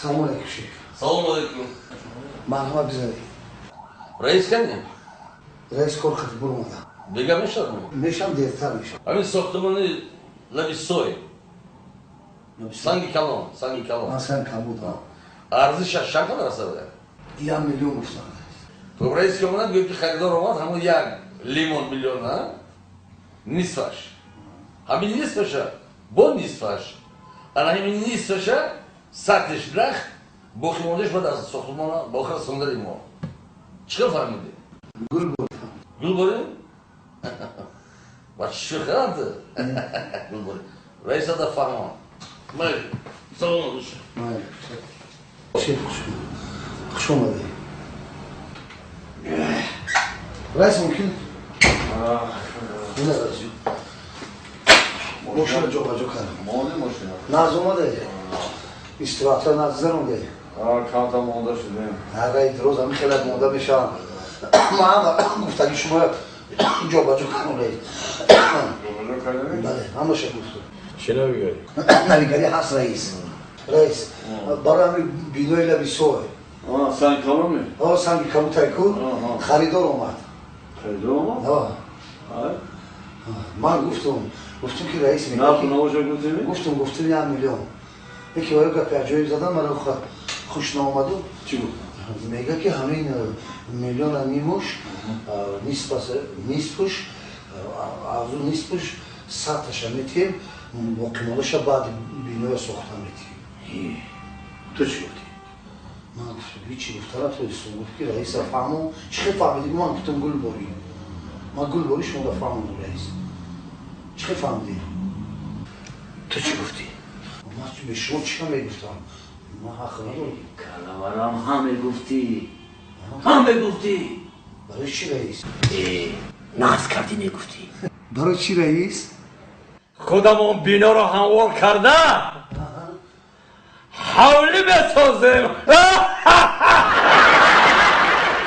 Салом алейкум, шеф. Салом алейкум. Марҳамат, бизанед. Раис кани? Раис кор хати буромада. Бега мешавад? Мешам, дертар мешам. Ҳамин сохтмони лаби сой. Санги калон, санги калон. Ман санг кабуд. Арзишаш чанд қадар аст? 1 миллион гуфтам. То раис ки омадад, гӯяд, ки харидор омад, ҳамон як лимон миллион, а? Нисфаш. Ҳамин нисфаша, бо нисфаш. Ана ҳамин нисфаша сатиш нах, боқимондааш баъд аз сохтмона ба охир расондани мо. Чӣ хел фаҳмидӣ? Гул бор. Гул борем? Ба чӣ шӯхианд? Гул борем. Раисада фаҳмон. Майли. Салом алейкум. Майли. Шеф, хуш омадӣ. Раис, мумкин? Ина, раис. Мошина ҷобаҷо кардам. Монди мошина? Наз омаде. Истироҳатҳо наз гузаронде. Камта монда шудем. Ҳагаи роз ҳамин хелак монда мешавам. Ман гуфтаги шумо ҷобаҷо кардам, раис. Ҷобаҷо кардем? Бале, ҳамаша гуфтам. Чӣ навигарӣ? Навигарӣ ҳаст, раис. Раис, барои ҳамин бинои лаби сой. Санги каломи? О, санги кабутай ку, харидор омад. Харидор омад? О. Ман гуфтум, ки раис Нарху навоша гуфтеми? Гуфтум, 1 миллион. Яке ваё гапи аҷоиб задан, мара хуш наомаду. Чӣ гуфт? Мега, ки ҳамин миллиона нимуш, нисфуш, азу нисфуш саташа метиҳем, боқимондаша баъди биноя сохта метиҳем. Ту чӣ гуфтӣ? Ман гуфтум, ҳичи гуфта натонистум. Гуфт, ки раиса фаҳмон. Чӣ хел фаҳмидӣ? Ман гуфтум, гул борӣ. Ман гул борӣ шумо да фаҳмондум, раис. Чӣ хел фаҳмидӣ? Ту чӣ гуфтӣ? Ман бе шумо чӣ мегуфтам? Ман ҳақ надорам. Калаварам, ҳам мегуфтӣ, ҳам мегуфтӣ. Барои чӣ, раис? Нағз кардӣ, мегуфтӣ. Барои чӣ, раис? Худамон биноро ҳамвор карда, ҳавлӣ месозем.